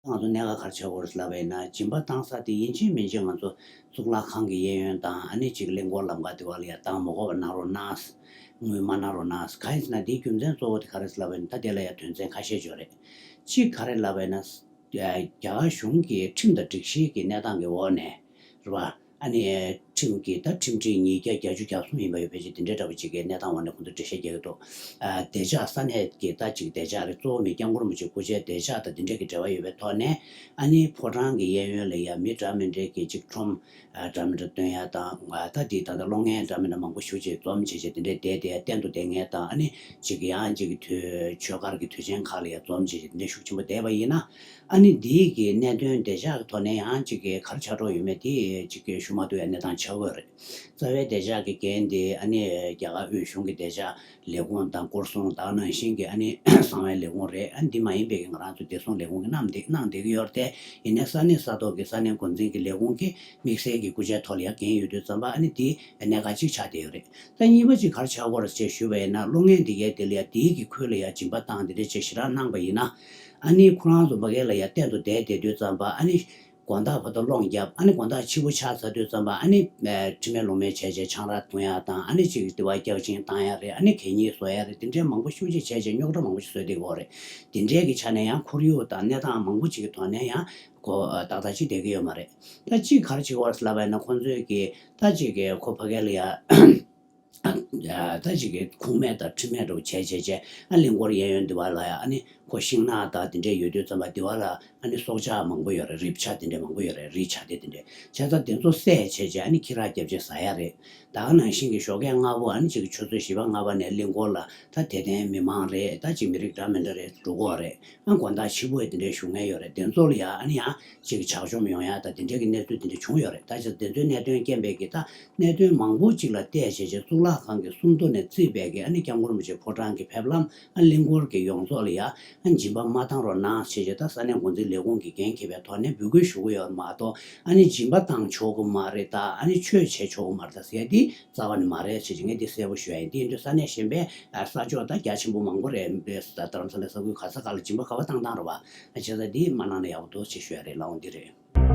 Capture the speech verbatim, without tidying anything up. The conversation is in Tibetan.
ང་ཚོ་གནད་འགག་ག་རེ་ཆགས་ཀྱི་ཡོད་རེད་ལབ་པ་ཡིན་ན། སྦྱིན་པ་བཏང་ས་དེ་ཡིན་གཅིག་མིན་གཅིག་ང་ཚོ་གཙུག་ལག་ཁང་གི་གཡས་གཡོན་དང་། ཨ་ནི་ཅིག་གླིང་སྐོར་ལམ་ཁ་དེ་བ་ལ་ཡ་བཏང་མ་དགོས་པ་གནང་རོགས་གནང་། དངུལ་མ་གནང་རོགས་གནང་། གང་ཡིན་ཟེར་ན་དེའི་རྒྱུ་མཚན་གཙོ་བོ་དེ་ག་རེ་རེད་ལབ་པ་ཡིན་ན། ད་དེ་ལ་ཡ་དོན་ཚན་ཁ་ཤས་ཅིག་ཡོད་རེད། གཅིག་ག་རེ་ལབ་པ་ཡིན་ན། རྒྱ་གར་གཞུང་གི་ཁྲིམས་དང་སྒྲིག་གཞི་གི་གནས་སྟངས་ཀྱི་འོག་ནས་རེད་བ། ཨ་ནི་ཁྲིམས་ཀྱི་ད་ཁྲིམས་སྒྲིག་ཉིས་བརྒྱ་བརྒྱད་ཅུ་གྱ་གསུམ་ཡིན་པ་ཡོད་པའི་ཅིག་དེ་འདྲའི་འདྲ་པོ་ཅིག་གི་གནས་སྟངས་འོག་ནས་ཁོང་ཚོས་འགྲེལ་བཤད་རྒྱག་གི་འདུག་ཨ། བདེ་འཇགས་ས་གནས་ཀྱི་ད་ཅིག་བདེ་འཇགས་རེད། གཙོ་བོ་མི་སྐྱབས་མགོན་རིན་པོ་ཆེ་སྐུ་ཕྱྭའི་བདེ་འཇགས་དང་དེ་འདྲས་ཀྱི་འབྲེལ་བ་ཡོད་པའི་ཐོག་ནས། ཨ་ནི་ཕོ་བྲང་གི་གཡས་གཡོན་ལ་ཡ་མི་འདྲ་མི་འདྲའི་གི་ཅིག་ཁྲོམ་འདྲ་མི་འདྲ་སྟོན་ཡ་དང་། ད་དེ་ད་ལྟ་གློག་བརྙན་འདྲ་མི་འདྲ་མང་པོ་ཞེ་པོ་ཅིག་འཛོམས་བྱས་བྱས་དེ་འདྲས་བསྡད་དེ་སྟེང་དུ་བསྡད་མཁན་དང་། ཨ་ནི་ཅིག་ཡང་ཅིག་དུས་ཆོས་སྒར་གྱི་དུས་ཆེན་ཁག་ལ་ཡ་འཛོམས་བྱས་བྱས་དེ་འདྲས་ཤུགས་ཆེན་པོ་བསྡད་པ་ཡིན་ན། ཨ་ནི་འདིའི་གི་གནད་དོན་བདེ་འཇགས་ཀྱི་ཐོག་ནས་ཡང་ཅིག་གི་ག་རེ་ཆགས་འགྲོ་ཡོད་མེད་དེ་ཅིག་གི་ཞུ་མ་ཐུབ་ཡ་གནས་སྟངས་ཆགས་ཀྱི་ཡོད་རེད། རྩ་བའི་བདེ་འཇགས་ཀྱི་འགན་དེ་ཨ་ནི་རྒྱ་གར་དབུས་གཞུང་གི་བདེ་འཇགས་ལས་ཁུངས་དང་སྐོར་སྲུང་དང་ནང་བཞིན་གྱི་ཨ་ནི་གསང་བའི་ལས་ཁུངས་རེད། ཨ་ནི་འདི་མ་ཡིན་པའི་གི་ང་རང་ཚོ་བདེ་སྲུང་ལས་ཁུངས་ཀྱི་གནང་བསྡད་གནང་བསྡད་ཀྱི་ཡོད་རེད་དེ། ཡིན་ནའི་ས་གནས་ས་ཐོག་གི་ས་གནས་འགོ་འཛིན་གྱི་ལས་ཁུངས་ཀྱིས་དམིགས་བསལ་གྱི་སྐུ་ཕྱྭའི་ཐོག་ལ་ཡ་འགན་ཡོད་དུས་ཙམ་པ། ཨ་ནི་དེ་གནད་འགག་ཅིག་ཆགས་བསྡད་ཡོད་རེད། ད་གཉིས་པ་ཅིག་ག་རེ་ཆགས་ཀྱི་ཡོད་རེད་ཅེས་ཞུས་པ་ཡིན་ན། གློག་བརྙན་འདི་གའི་དེ་ལ་ཡ་དེའི་གི་ཁུལ་ལ་ཡ་སྦྱིན་པ་བཏང་དེ་འདྲ་ཅིག་ཞེ་དྲག་གནང་པ་ཡིན་ན། ཨ་ནི་ཁོ་རང་ཚོ་ཕ་གི་ལ་ཡ་སྟེང་དུ་བསྡད་བསྡད་དུས་ཙམ་པ། ཨ་ནི་དགོང་དག་བར་དུ་གློག་བརྒྱབ། ཨ་ནི་དགོང་དག་ཕྱི་པོ་ཆགས་ཚར་དུས་ཙམ་པ། ཨ་ནི་ཁྲིམས་མེད་ལུགས་མེད་བྱས་བྱས་ཆང་རག་འཐུང་ཡ་དང་། ཨ་ནི་ཅིག་དེ་བ་སྐྱག་གཅིན་བཏང་ཡ་རེད། ཨ་ནི་གད་སྙིགས་བཟོ་ཡ་རེད། དེ་འདྲའི་མང་པོ་ཤུགས་ཆེ་བྱས་བྱས་རྙོག་དྲ་མང་པོ་ཞིག་བཟོས་བསྡད་ཀྱི་ཡོད་རེད། དེ་འདྲའི་གི་ཆ་ནས་ཡང་ཁོར་ཡུག་དང་གནས་སྟངས་མང་པོ་ཅིག་གི་ཐོག་ནས་ཡང་ཁོ་ཏག་ཏག་ཅིག་བསྡད་ཀྱི་ཡོད་མ་རེད། ད་ཅིག་ག་རེ་བྱེད་ཀྱི་ཡོད་རེད་ལབ་པ་ཡིན་ན། ཁོང་ཚོས་གི་ད་ཅིག་གི་ཁོ་ཕ་གི་ལ་ཡ། ད་ཅིག་གི་ཁུངས་མེད་དང་ཁྲིམས་མེད་འདྲ་བོ་བྱས་བྱས་བྱས། ཨ་གླིང་སྐོར་གཡས་གཡོན་དེ་བ་ལ་ཡ། ཨ་ནི་ཁོ་ཤིང་ནགས་དང་དེ་འདྲས་ཡོད་དུས་ཙམ་པ། དེ་བ་ལ་ཨ་ནི་སྲོག་ཆགས་མང་པོ་ཡོད་རེད། རི་བྱ་དེ་འདྲས་མང་པོ་ཡོད་རེད། རི་བྱ་དེ་དེ་འདྲས་བྱས་ཙང་དེ་ཚོ་བསད་བྱས་བྱས། ཨ་ནི་ཁྱི་ར་རྒྱབ་བྱས་ཟ་ཡ་རེད། ད་ག་ནང་བཞིན་གྱི་ཞོགས་ཀས་སྔ་པོ། ཨ་ནི་ཅིག་ཆུ་ཚོད་བཞི་པ་ལྔ་པ་ནས་གླིང་སྐོར་ལ་ད་དད་ལྡན་མི་མང་རེད། ད་ཅིག་མི་རིགས་འདྲ་མི་འདྲ་རེད། འགྲོ་གི་ཡོད་རེད། ཨ་དགོང་དག་ཕྱི་པོ་དེ་འདྲའི་བཞུགས་མཁན་ཡོད་རེད། དེ་ཚོ་ལ་ཡ་ཨ་ནི་ཡང་ཅིག་ཇག་བཅོམ་ཡོང་ཡ་ད་དེ་འདྲའི་གི་གནས་ཚུལ་དེ་འདྲ་བྱུང་ཡོད་རེད། ད་ཅིག་དེ་ཚོའི་གནད་དོན་རྐྱེན་པས་གི་ད་གནད་དོན་མང་པོ་ཅིག་ལ་བལྟས་བྱས་བྱས། གཙུག་ལག་ཁང་གི་སུམ་མདོ་ནས་བརྩིས་པའི་གི་ཨ་ནི་སྐྱབས་མགོན་རིན་པོ་ཆེ་ཕོ་བྲང་གི་ཕེབས་ལམ། ཨ་གླིང་སྐོར་གྱི་ཡོངས་རྫོགས་ལ་ཡ་ཨ་སྦྱིན་པ་མ་བཏང་རོགས་གནང་བྱས་བྱས། ད་ས་གནས་འགོ་འཛིན་ལས་ཁུངས་ཀྱི་འགན་འཁྱེར་བའི་ཐོག་ནས་འབོད་སྐུལ་ཞུ་གི་ཡོད་མ་གཏོགས། ཨ་ནི་སྦྱིན་པ་བཏང་ཆོག་གི་མ་རེད། ད་ཨ་ནི་ཆོས་བྱེད་ཆོག་གི་མ་རེད་ད་ཟེར་ཡ་དེ་རྩ་བ་ནས་མ་རེད་ཟེར་བྱས། ངས་འདི་གསལ་པོ་ཞུ་ཡ་ཡིན། དེ་ཡིན་དུས་ས་གནས་གཞན་པའི་ཨ་ས་ཕྱོགས་ད་རྒྱ་ཆེན་པོ་མང་པོ་རེད། རྡ་རམ་ས་ལ་ས་ཁུལ་ག་ས་ག་ལ་སྦྱིན་པ་ག་པར་བཏང་བཏང་རེད་བ། ཨ་བྱས་ཙང་འདི་མ་གནང་ན་ཡག་པོ་འདུག་ཅེས་ཞུ་ཡ་རེད། ལགས་འོང་འདི་རེད།